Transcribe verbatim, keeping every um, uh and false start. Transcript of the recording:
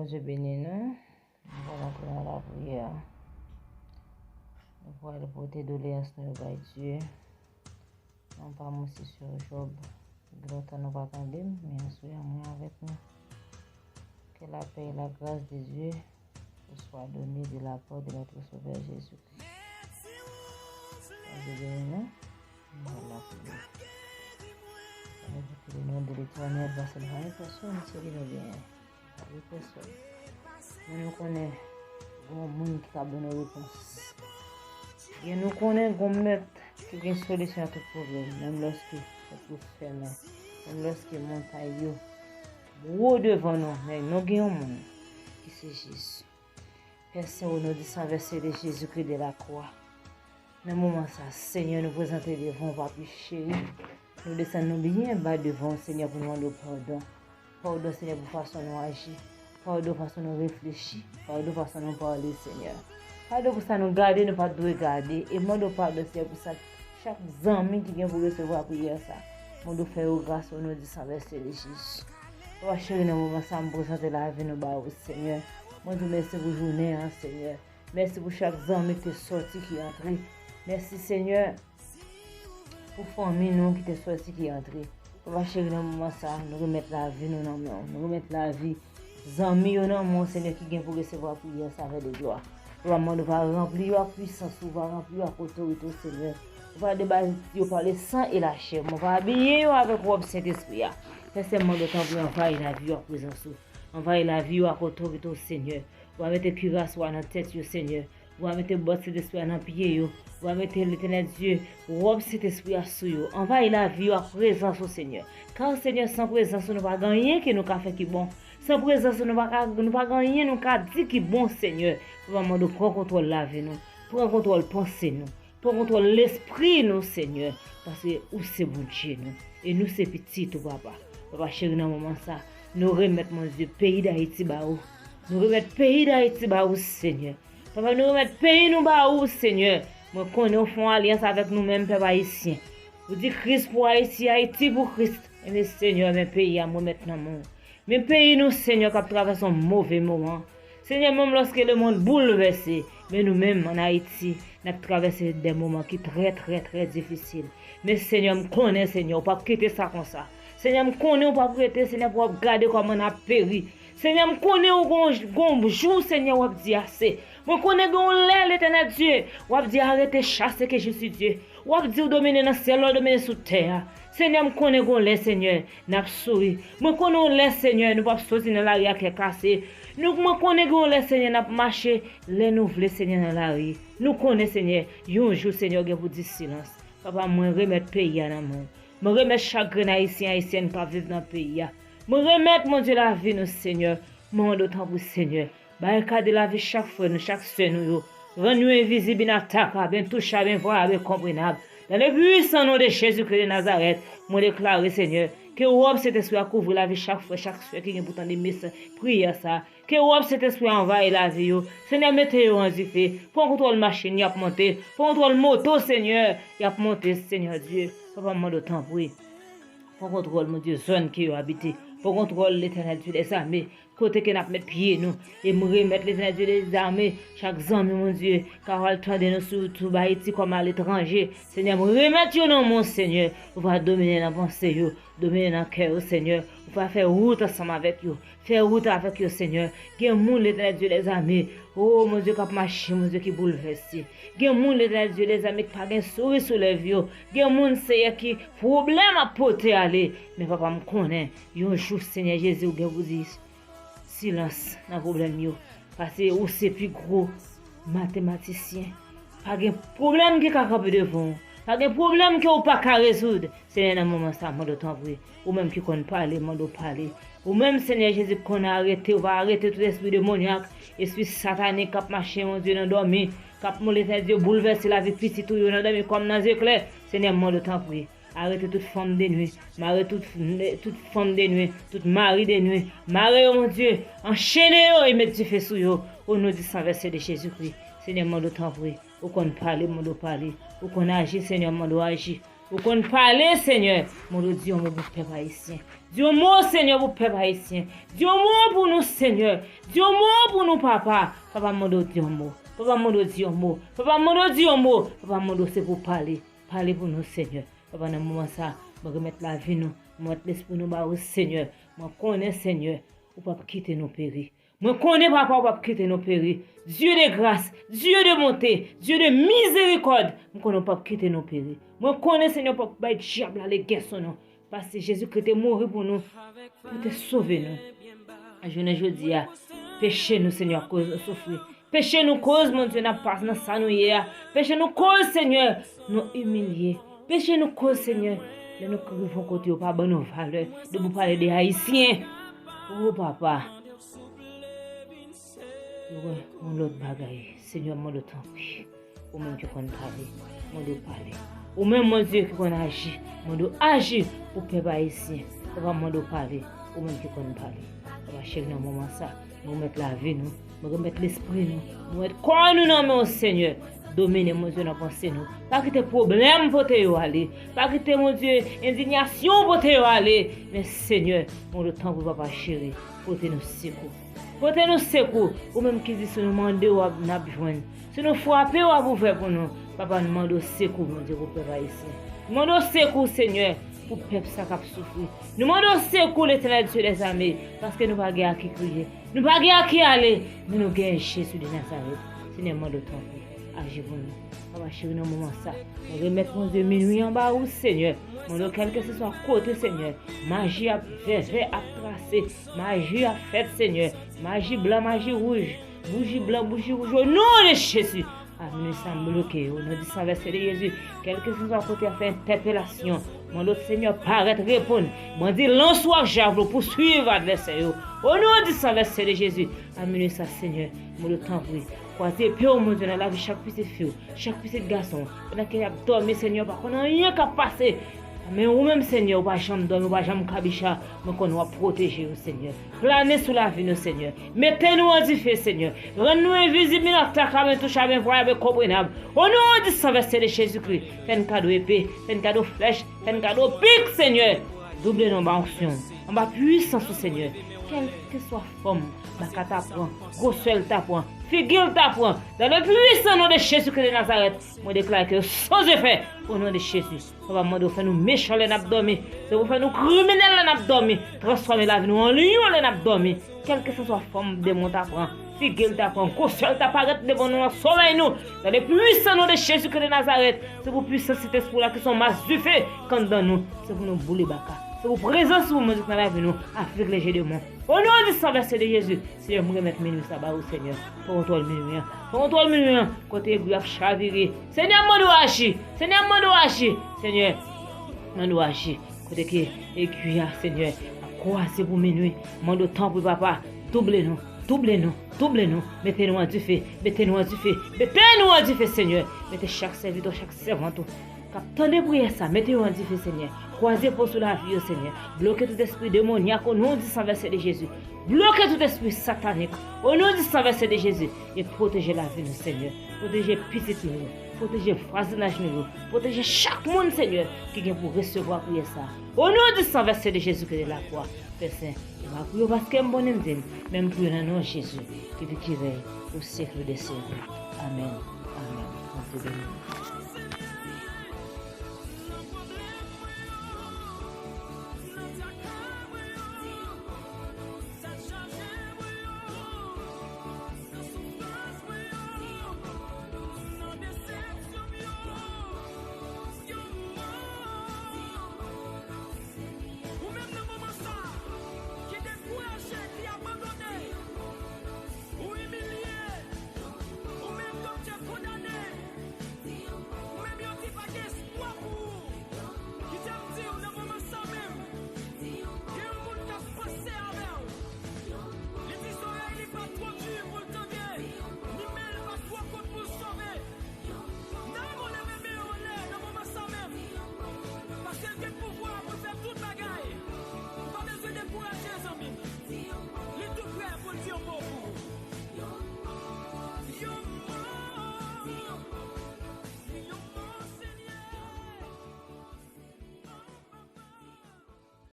Bondye beni nou. Nou pral antre nan lapriyè. Nou pral pote doleyans nou yo bay Dye. Non pa mwen se sè Job. Gen lontan nou pa tande m, men aswè a mwen avèk nou. Que la paix et la grâce de Dieu vous soient données de la part de notre Sauveur Jésus-Christ. Bondye beni nou. Nou pral lapriyè. Ann envoke le nom de l'Éternel, paske nou pa gen pèsonn, se li nou genyen. Nou pa gen pèsonn. Men nou konnen gen yon moun ki ka ban nou repons. Gen nou konnen gen yon mèt ki gen solisyon a tout pwoblèm, menm lòske pòt yo fèmen, menm lòske montay yo gwo devan nou, men nou gen yon moun ki se Jezi. Pè Sen, o non di san vèse de Jezikri de la kwa, nan moman sa, Senyè, nou prezante devan w, Papi cheri. Nou desann nou byen ba devan w, Senyè, pou nou mande w padon. Padon, Senyè, pou fason nou aji. Padon, fason nou reflechi. Padon, fason nou pale, Senyè. Padon pou sa nou gade, nou pa t dwe gade. E mande w padon, Senyè, pou sa, chak zanmi ki gen pou resevwa priyè sa. Mande w fè yo gras, o non di san vèse de Jezi. Papa cheri, nan moman sa, m prezante lavi nou ba ou, Senyè. Mwen di w mèsi pou jounen an, Senyè. Mèsi pou chak zanmi ki te sòti, ki antre. Mèsi, Senyè, pou fanmi nou ki te sòti, ki antre. Papa cheri, nan moman sa, nou remèt lavi nou nan men w. Nou remèt lavi zanmi yo nan men w, Senyè, ki gen pou resevwa priyè sa avè de glwa. Papa, mande w va ranpli yo ak pwisans ou, va ranpli yo ak otorite w, Senyè. Ou va debati yo pa le san e la chè, men w va abiye yo avèk wòb Sentespri a. Pè Sen, mande w tanpri anvayi lavi yo ak prezans ou. Anvayi lavi yo ak otorite w, Senyè. Ou va mete kiras ou a nan tèt yo, Senyè. Ou va mete bòt Sentespri a nan pye yo. Ou va mete, Letènèl Dye, wòb Sentespri a sou yo. Anvayi lavi yo ak prezans ou, Senyè. Kar, Senyè, san prezans ou, nou pa gen anyen ke nou ka fè ki bon. San prezans ou, nou pa ka, nou pa gen anyen nou ka di ki bon, Senyè. Papa, mande w pran kontwòl lavi nou. Pran kontwòl panse nou. Pran kontwòl lespri nou, Senyè, paske ou se Bondye nou, e nou se pitit ou, Papa. Papa cheri, nan moman sa, nou remèt, Bondye, peyi Dayiti ba ou. Nou remèt peyi Dayiti ba ou, Senyè. Papa, nou remèt peyi nou ba ou, Senyè. Mwen konnen ou fè yon alyans avèk nou menm, pèp ayisyen. Ou di, Kris pou Ayiti, Ayiti pou Kris. Ebyen, Senyè, men peyi a, m remèt nan men w. Men peyi nou, Senyè, k ap travèse yon move moman. Senyè, menm lòske lemonn boulvèse, men nou menm, ann Ayiti, n ap travèse de moman ki trè, trè, trè difisil. Men, Senyè, m konnen, Senyè, ou p ap kite sa konsa. Senyè, m konnen ou p ap rete, Senyè, pou w ap gade kòman n ap peri. Senyè, m konnen ou gon, gon jou, Senyè, w ap di ase. Mwen konnen gen yon lè, Letènèl Dye, w ap di, arete chase ke je suis Dieu. W ap di ou domine nan syèl la, ou domine sou tè a. Senyè, m konnen gon lè, Senyè, n ap souri. Mwen konnen yon lè, Senyè, nou p ap soti nan lari a kè kase. Nou, mwen konnen gon lè, Senyè, n ap mache lè nou vle, Senyè, nan lari. Nou konnen, Senyè, yon jou, Senyè, ou gen pou di silans. Papa, mwen remèt peyi a nan men w. Mwen remèt chak grenn Ayisyen, Ayisyèn k ap viv nan peyi a. Mwen remèt, Bondye, lavi nou, Senyè. Mwen mande w tanpri, Senyè. Barikade lavi chak frè nou, chak sè nou yo. Rann yo envizib, inatakab, entouchab, envwayab, enkonprenab. Dans le puissant nom de Jésus-Christ de Nazareth, mwen deklare, Senyè, ke wòb Sentespri a kouvri lavi chak frè, chak sè ki gen pou tande mesaj, priyè sa. Ke wòb Sentespri a anvayi lavi yo. Senyè, mete yo an dife. Pran kontwòl machin, y ap monte. Pran kontwòl moto, Senyè, y ap monte, Senyè Dye. Papa, m mande w tanpri. Pran kontwòl, Bondye, zòn ke yo abite. Pran kontwòl, Letènèl Dye dèzame, kote ke n ap met pye nou. E m remèt, Letènèl Dye dèzame, chak zanmi, Bondye, k ap al tande nou sou YouTube Ayiti kòm aletranje. Senyè, m remèt yo nan men w, Senyè. Ou va domine nan panse yo, domine nan kè yo, Senyè. Ou va fè wout ansanm avèk yo. Fè wout avèk yo, Senyè. Gen moun, Letènèl Dye dèzame, o, Bondye, k ap mache, Bondye, ki boulvèse. Gen moun, Letènèl Dye dèzame, ki pa gen souri sou lèv yo. Gen moun, Senyè, ki pwoblèm ap pote ale. Men, Papa, m konnen, yon jou, Senyè Jezi, ou gen pou di silans nan pwoblèm yo. Paske ou se pi gwo matematisyen. Pa gen pwoblèm ki ka kanpe devan w. Pa gen pwoblèm ke ou pa ka rezoud. Senyè, nan moman sa, mande w tanpri, ou menm ki konn pale, mande w pale. Ou menm, Senyè Jezi, ki konn arete, ou va arete tout espri demonyak, espri satanik k ap mache, Bondye, nan dòmi, k ap, Letènèl Dye, boulvèse lavi pitit ou yo nan dòmi kòm nan zeklè. Senyè, mande w tanpri, arete tout fanm de nwi, mare tout, tout fanm de nwi, tout mari de nwi, mare yo, Bondye, anchene yo e met dife sou yo, o non di san vèse de Jezikri. Senyè, mande w tanpri, ou konn pale, mande w pale, ou konn aji, Senyè, mande w aji. Ou konn pale, Senyè. Mande w di yon mo pou pèp ayisyen. Di yon mo, Senyè, pou pèp ayisyen. Di yon mo pou nou, Senyè. Di yon mo pou nou, papa. Papa, m mande w di yon mo. Papa, m mande w di yon mo. Papa, m mande w di yon mo. Papa, m mande w se pou w pale. Pale pou nou, Senyè. Papa, nan moman sa, mwen remèt lavi nou. Mwen remèt lespri nou ba ou, Senyè. Mwen konnen, Senyè, ou p ap kite nou peri. Mwen konnen, papa, ou p ap kite nou peri. Dye de gras, Dye de bonte, Dye de mizerikòd, mwen konnen ou p ap kite nou peri. Mwen konnen, Senyè, ou p ap bay dyab la legè sou nou. Paske Jezikri te mouri pou nou, pou te sove nou. Jounen jodi a, peche nou, Senyè, koz nou soufri. Peche nou koz, Bondye, n ap pase nan sa nou ye a. Peche nou koz, Senyè, nou imilye. Peche nou koz, Senyè, lè nou rive yon kote, yo pa ban nou valè. Depi w pale de Ayisyen, o papa, yo wè yon lòt bagay. Senyè, m mande w tanpri. Ou menm ki konn pale, mande w pale. Ou menm, Bondye, ki konn aji, mande w aji pou pèp ayisyen. Papa, mande w pale. Ou menm ki konn pale. Papa cheri, nan moman sa, nou remèt lavi nou, nou remèt lespri nou, nou remèt kò nou nan men w, Senyè. Domine, Bondye, nan panse nou. Pa kite pwoblèm pote yo ale. Pa kite, Bondye, endiyasyon pote yo ale. Men, Senyè, mande w tanpri, papa cheri, pote nou sekou. Pote nou sekou, ou menm ki di si nou mande w, n ap jwenn. Si nou frape, w ap ouvè pou nou. Papa, nou mande w sekou, Bondye, pou pèp ayisyen. Nou mande w sekou, Senyè, pou pèp sa k ap soufri. Nou mande w sekou, Letènèl, Dye dèzame, paske nou pa gen a ki kriye. Nou pa gen a ki ale, men nou gen Jezi de Nazarèt. Senyè, mande w tanpri, aji pou nou. Papa cheri, nan moman sa, mwen remèt, Bondye, minwi an ba ou, Senyè. Mande w, kèlkeseswa kote, Senyè, maji ap vèvè, ap trase, maji ap fèt, Senyè. Maji blan, maji wouj, bouji blan, bouji wouj, o non de Jezi. A minwi sa, m bloke yo, o non di san vèse de Jezi. Kèlkeseswa kote y ap fè entèpelasyon, mande w, Senyè, parèt, reponn. Bandi lans w ak javlo, pouswiv advèsè yo. O non di san vèse de Jezi. A minwi sa, Senyè, mande w, tanpri, kwaze epe w, Bondye, nan lavi chak pitit fi w, chak pitit gason w, pandan ke y ap dòmi, Senyè, yo pa konn anyen k ap pase. Men ou menm, Senyè, ou pa janm dòmi, ou pa janm kabicha. Mwen konnen w ap pwoteje yo, Senyè. Plane sou lavi nou, Senyè. Mete nou an dife, Senyè. Rann nou envizib, men atak la, men touch la, men vwayab, men konprenab. O non di san vèse de Jezikri, fè n kado epe, fè n kado flèch, fè n kado pik, Senyè. Double nou anba onksyon, anba pwisans ou, Senyè. Kèlkeswa fòm baka ta pran, gwosè l ta pran, figi l ta pran, dans le puissant nom de Jésus-Christ de Nazareth, mwen deklare ke sans effet, o non de Jezi. Papa, mande w fè nou mechan lè n ap dòmi. Se pou fè nou kriminèl lè n ap dòmi. Transfòme lavi nou an lyon lè n ap dòmi. Kèlkeseswa fòm demon ta pran, figi l ta pran, gwosè l ta parèt devan nou nan somèy nou. Dans le puissant nom de Jésus-Christ de Nazareth, se pou pwisans Sentespri w la ki se yon mas dife k anndan nou. Se pou nou boule baka. Se pou prezans ou, Bondye, k nan lavi nou, avègle je demon. O non di san vèse de Jezi, Senyè, m remèt minwi sa ba ou, Senyè. Pran kontwòl minwi an. Pran kontwòl minwi an. Kote egwi ap chavire. Senyè, m mande w aji. Senyè, m mande w aji. Senyè, m mande w aji. Kote ke egwi a, Senyè, ap kwaze pou minwi. M mande w tanpri, papa, double nou. Double nou. Double nou. Mete nou an dife. Mete nou an dife. Mete nou an dife, Senyè. Mete chak sèvitè w, chak sèvant ou k ap tande priyè sa, mete yo an dife, Senyè. Kwaze po sou lavi yo, Senyè. Bloke tout espri demonyak, o non di san vèse de Jezi. Bloke tout espri satanik, o non di san vèse de Jezi. E pwoteje lavi nou, Senyè. Pwoteje pitit nou yo. Pwoteje vwazinaj nou yo. Pwoteje chak moun, Senyè, ki gen pou resevwa priyè sa. O non di san vèse de Jezi ke de lakwa. Pè Sen, m pa priye w paske m bon, m di m, men m priye w nan non Jezi, ki viv, ki rèy, o syèk dè syèk. Amèn. Amèn. Bondye beni w.